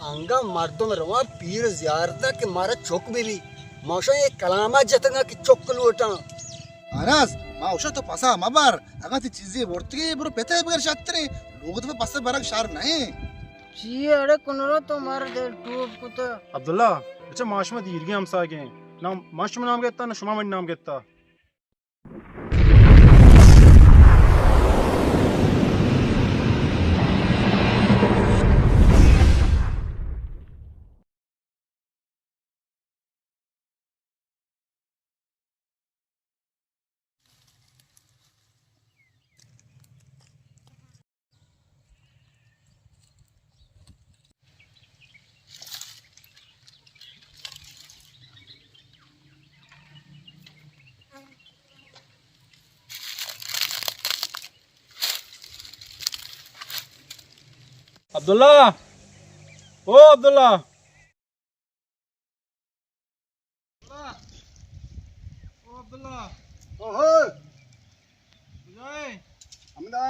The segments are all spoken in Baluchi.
انگا مردم رواں پیر زیارتا کہ مارا چک بہ بی۔ ما شاں اے کلاما جتگاں کہ چک لوٹاں۔ انس، ما اوشا تو پسا مبر۔ اگاں تی چیزے برتگے، برو پتے بگر شترے۔ لوگ تو پسا برگ شر نہ ایں۔ چی اڑے کنرو تو مارا دل ٹوپ کتا؟ عبداللہ، بچہ ما شما دیرگی ہمساگیں۔ نام ما شما نام گتا، نہ شما من نام گتا۔ عبداللہ، او عبداللہ۔ او عبداللہ۔ اوہو۔ بجائے۔ ہمدا۔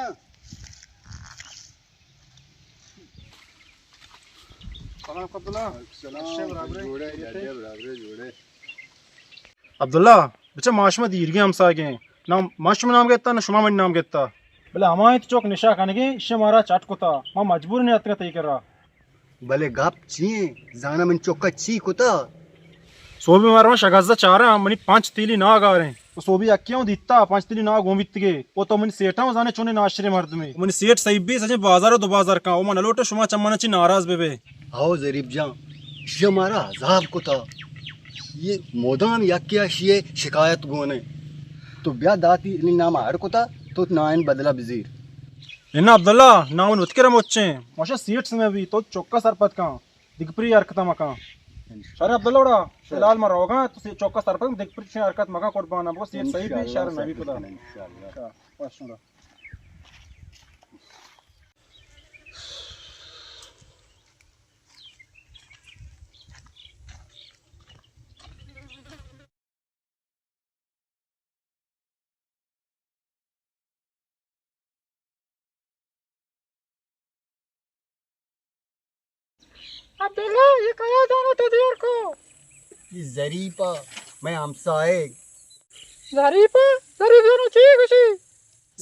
سلام عبداللہ۔ سلام۔ اچھے برابرے۔ جوڑے، جوڑے، برابرے، جوڑے۔ عبداللہ، بچہ ما شما دیرگی ہمساگیں۔ نہ ما شما نام گتا، نہ شما منی نام گتا۔ بلے ہما انت چوک نشا کنگیں، ایشی مارا چٹ کتا۔ ما مجبور نہیں اتکا تئی کرا۔ بلے گپ چی ایں؟ زاناں من چکا چی کتا؟ سوبی مارا شگزا چاراں، منی پنچ تیلی ناگ آریں۔ تو سوبی یکے اوں دیتا، پنچ تیلی ناگ گون بیتگے۔ او تو منی سیٹاں زانے چونے ناشرے مردمے۔ منی سیٹ صحیح بی، سجیں بازار و دو بازار کاں۔ او من نلوٹے شما چمانا چی ناراض بے بے۔ ہاو ظریف جان، شی مارا عذاب کتا۔ یہ مدام یکے اشی شکایت گونے۔ تو بیا داتی نام اڑ کتا، تو نائن بدلا بزیر۔ انا عبداللہ، نام وت کرا مچیں۔ ماشا سیٹ سمے بی، تو چکا سرپد کاں۔ دگپری حرکت مکاں۔ شر عبداللہ وڑا، فی الحال ما روگاں، تو سی چکا سرپد، دگپری چین حرکت مکاں قربان، بو سیٹ صحیح بی، شر نبی خدا۔ انشاءاللہ۔ عبداللہ، یہ کیا دانا تو دیر کو؟ یہ ظریف ء، مئے ہمسائگ۔ ظریف ء؟ ظریف زانو چی گوشی؟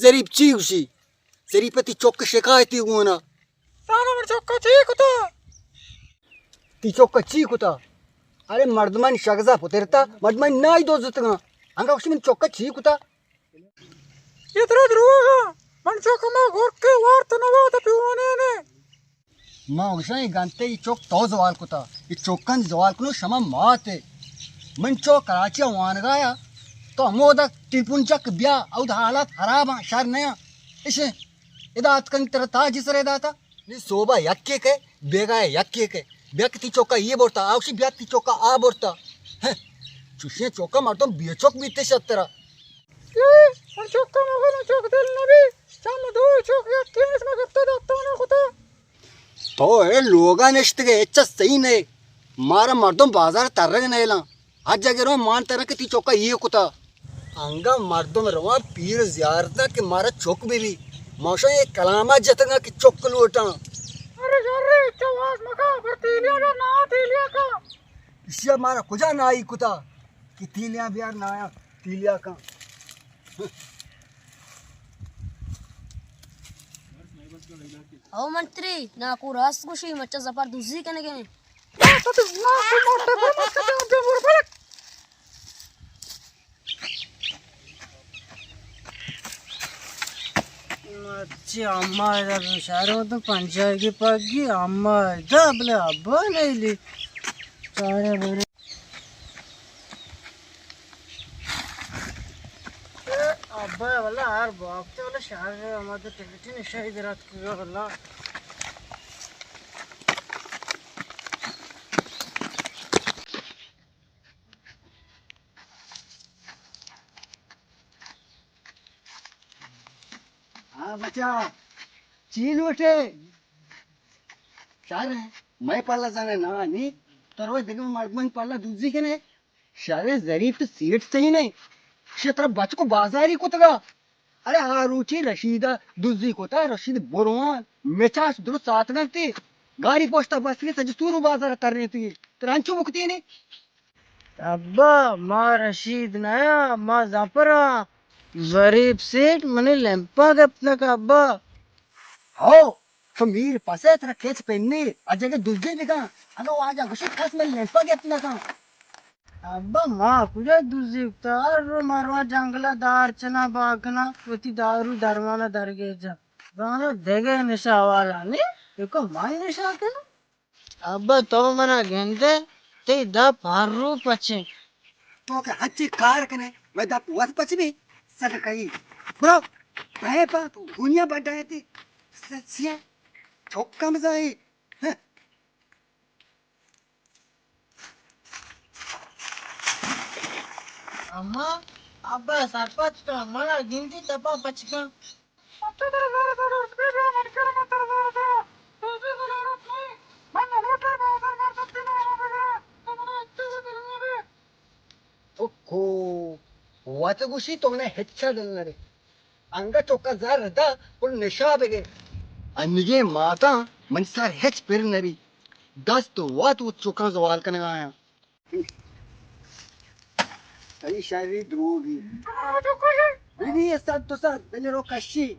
ظریف چی گوشی؟ ظریف ء تی چک شکایتی گونا۔ زانو من چک چی کتا؟ تی چک چی کتا؟ ارے مردمانی شگزا پترتا، مردمانی نائی دوزتگاں۔ انگا گوشی من چک چی کتا؟ یہ ترا دروگ ء، من چک ما گرکے وارت نہ وارت پیونے نے۔ ما گوشاں اے گنتے اے چک تو زوال کتا، اے چکاں زوال کنو شما ماتے۔ من چو کراچی ء وانگایا، تو ہمودا ٹیلیفون چک بیا، اود حالات خراب آں، شر نیاں۔ اشے ادا اتکن ترا تاجی سرے داتا۔ نی صوبہ یکے کے، بیگاہ یکے کے۔ بیا کہ تی چوکا یہ برتا، آوشی بیا تی چوکا آ برتا۔ ہیں، چوشیں چوکا مردم بے چوک بیتے شترا۔ اے، من چوکا مغل چوک دل نبی، چم دو چوک یکے اس میں گپتا داتا نہ کتا۔ تو اے لوگا نشتگے، اچھا صحیح نہیں۔ مارا مردم بازار ترگ نیلاں۔ ہر جگہ رو مان ترا کہ تی چوکا یہ کتا۔ انگا مردم رواں پیر زیارتا کہ مارا چک بہ بی۔ موشا یہ کلاما جتگا کہ چک لوٹاں۔ ارے ارے، چواز مکا، بر تیلیا کا نا تیلیا کا۔ اشیا مارا کجا نائی کتا کہ تیلیا بیار نایا تیلیا کا۔ او منتری، ناکو راست گوشی، مچا زپر دزی کنگے۔ مرچی اما ادا بیچارہ تو پنجاہ کی پگی اما ادا بلے ابا نہیں لی۔ چارے بلے۔ اے ابا واللہ ہر باپ تے واللہ شہر اما تو ٹکٹی نشائی درات کو واللہ۔ ہاں بچا، چی لوٹے؟ شر ہے، میں پالا زانے نا نی، تو روز دگہ مردمانی پالا دوزی کنے۔ شر ہے، ظریف تو سیٹ صحیح نہیں۔ شتر بچ کو بازاری کتگا۔ ارے آ روچی رشید ء دزی کتا، رشید بروان مچاش درست آتگنتی۔ گاری پوستا بس کے سجستور بازار ترنے تو یہ ترانچو مکتی نے۔ ابا، ما رشید نیا، ما ظفر آں۔ ظریف سیٹھ منی لیمپا گپت نہ کن ابا۔ ہو، تو میر پسے ترا کیچ پنی، اجگہ دزی بکن۔ اگہ واجہ گوشی کس من لیمپا گپت نہ کن۔ ابا، ما کجا دزی کتا؟ ہر رو مروا جنگلا دار چنا باگنا، وتی دارو درمانا درگیجا۔ زانا دگہ نشہ والا نی، یکو من نشہ کنا۔ ابا تو منا گندے، تئی دپ ہر رو پچیں۔ تو کہ ہنچی کار کنے، مئے دپ وت پچ بی، سد کئی۔ برو، بہے پا، تو دنیا بڈا ہے تی۔ س-، سیا، چوکا مزائی۔ ہاں۔ اما، ابا سرپد کن، منا گندی دپا پچ کن۔ تو کو وت گوشی تو منا ہچا دل نہ دے۔ انگا چوکا زر دا، پر نشا بگر۔ انگے ماتاں من سر ہچ پر نبی۔ دست وت وت چوکاں زوال کنگا آیاں۔ تئی شری دروگی۔ بلی سد تو سد، بلی رو کشی۔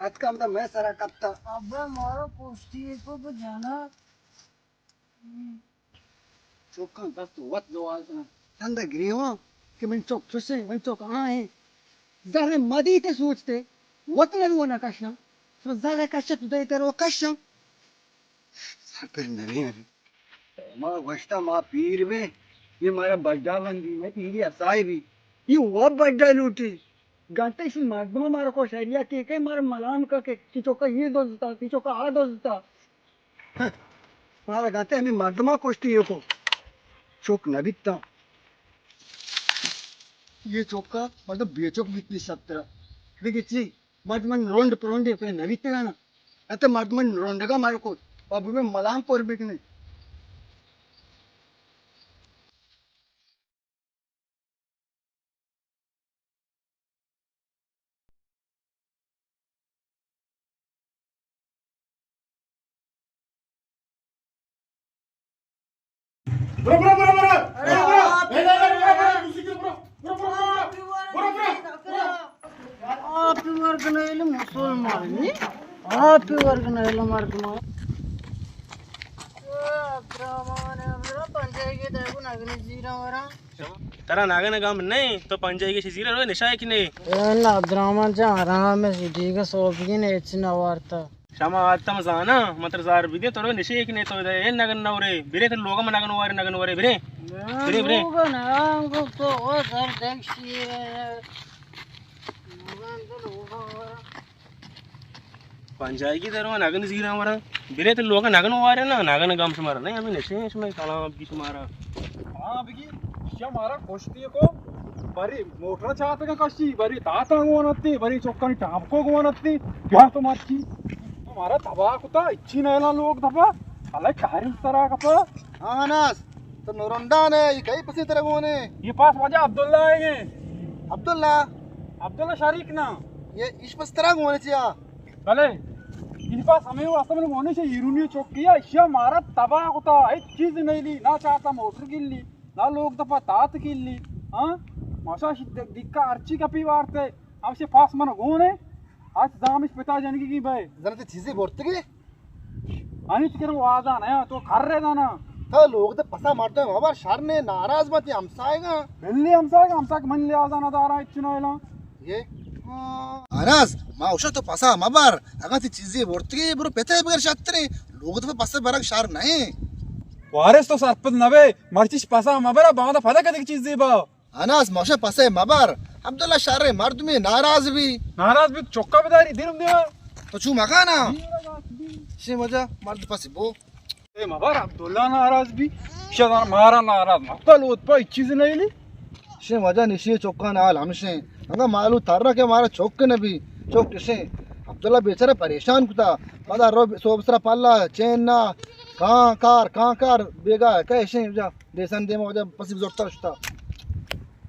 اتکا ہمدا مئے سرا کپتا۔ ابا مارا پشتی کو بجانا۔ چوکاں دست وت زوال کناں۔ تندا گریواں کہ من چوک چوشیں، من چوک آئیں۔ زر مدی تے سوچتے، وت نہ رو نہ کشاں۔ تو زر کشت دے تے رو کشاں۔ سر پر نہ رہے۔ ما گوشتا ما پیر بے، یہ مارا بڈا بندی، میں پیری اسائی بھی۔ یہ وہ بڈا لوٹی۔ گانتے شی مردم مارا کو شہریا کے کے مارا ملام کا کے، تی چوکا یہ دوزتا، تی چوکا آ دوزتا۔ ہاں، مارا گاتے ہمیں مردماں کشتی یکو۔ چوک نہ بیتا۔ یہ چوکا مردم بے چوک بیت نشترا۔ دیکھے چی؟ مردمان رونڈ پرونڈے پہ نہ بیتگا نا۔ اتے مردمان رونڈگا مارا کو۔ بابو میں ملام پر بکنے۔ برو، برو، برو، برو۔ ارے برو، برو۔ آپ برو، برو، برو، برو۔ دوسری کے برو۔ برو، برو، برو، برو۔ برو، برو۔ آپ ورگ نیل مسلمان نی۔ آپ ورگ نیل مردمان۔ عبدالرحمن، عبدالرحمن، پنجائی کے دیکھو نگنی زیرا ورا۔ ترا نگن گم نہیں، تو پنجائی کے زیرا روئے نشائے کی نہیں۔ اے نا عبدالرحمن جان، آرام ہے، دیگه صوبگی نے اچ نہ وارتا۔ شما آتم زانا، متر زار بیدے، تو روئے نشائے کی نہیں، تو اے نگن نورے، برے تو لوگا من نگن وارے، نگن وارے، برے۔ برے، برے۔ لوگا نگن تو او زر دیکھ شیر۔ پنجائی کی درو نگن زیرا ورا۔ برے تو لوگا نگن وارے نا، نگن گم شمارا۔ نہیں، ہمیں نشے ہیں شمارے کلام اب کی شمارا۔ کلام اب کی، شمارا کشتی کو، بری موٹر چاہتے کا کشتی، بری تاتا گون اتی، بری چوکانی ٹامکو گون اتی، کیا تو مرچی؟ تو مارا تباہ کتا، اچھی نیلا لوگ دفا، اللہ کاری سرا کپا۔ ہاں ناس۔ تو نورندان ہے، یہ کئی پسی ترا گون ہے؟ یہ پاس واجہ عبداللہ ہے یہ۔ عبداللہ؟ عبداللہ شریک نا۔ یہ ایش پس ترا گون ہے چیا؟ بلے۔ یہ پاس ہمیں وہ اصلا میں گون ہے، ایرونی چوکی ہے، اشیا مارا تباہ کتا، ایک چیز نہیں لی، نہ چاہتا موٹر گلی، نہ لوگ دفا تات گلی، ہاں؟ ماشا شی دکا ارچی کپی وارتے، ہم سے پاس من گون ہے، آج زامش پتا جنگی کی بھائی۔ زنتے چیزیں بورتگے؟ انچ کرو وازان ہے، تو کر رہے دانا۔ تو لوگ دے پسا مردم ہبر شر نے ناراض مت ہمسائے گا۔ بلی ہمسائے گا، ہمسائے من لحاظا نہ دارا اچ نہ اعلان۔ یہ ناراض، ما اوشا تو پسا مبر، اگاں تی چیزی بورتگی برو پتے بگر شترے، لوگ دے پسا برگ شر نہیں۔ وارث تو سرپد نبے، مرچیش پسا مبر، باندا پدا کدی چیزی با۔ اناس ماشا پسے مبر، عبداللہ شر مردمی ناراض بی۔ ناراض بی، چکا بداری، دیرم دیما۔ تو چو مکانا؟ شی مجا، مرد پسی بو۔ اے مبر عبداللہ ناراض بی، شدان مارا ناراض مکل اوت پا چیز نہیں لی۔ شی مجا نشی چکان حال ہمشیں۔ انگا مالو تر کہ مارا چک نبی، چک شیں۔ عبداللہ بیچارہ پریشان کتا۔ پدا رو صوب سرا پلا، چین نا، کان کار، کان کار، بیگا، کہے شیں جا۔ دیسان دیما واجہ پسی بزرگتر شتا۔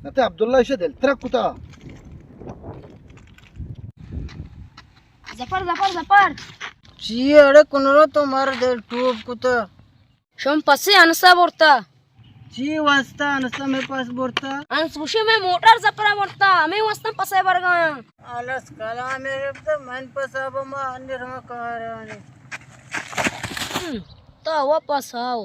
نتے عبداللہ ایشی دل ترک کتا۔ ظفر، ظفر، ظفر۔ چی اڑے کنرو تو مارا دل ٹوپ کتا؟ شم پسے انسا برتا۔ چی واسطہ انسا میں پس برتا؟ انس گوشے میں موٹر زپرا برتا، ہمیں واسطہ پسے برگایا۔ انس کلام رفتا من پسا بما انر ہم کارانی۔ ہم، تا واپس آؤ۔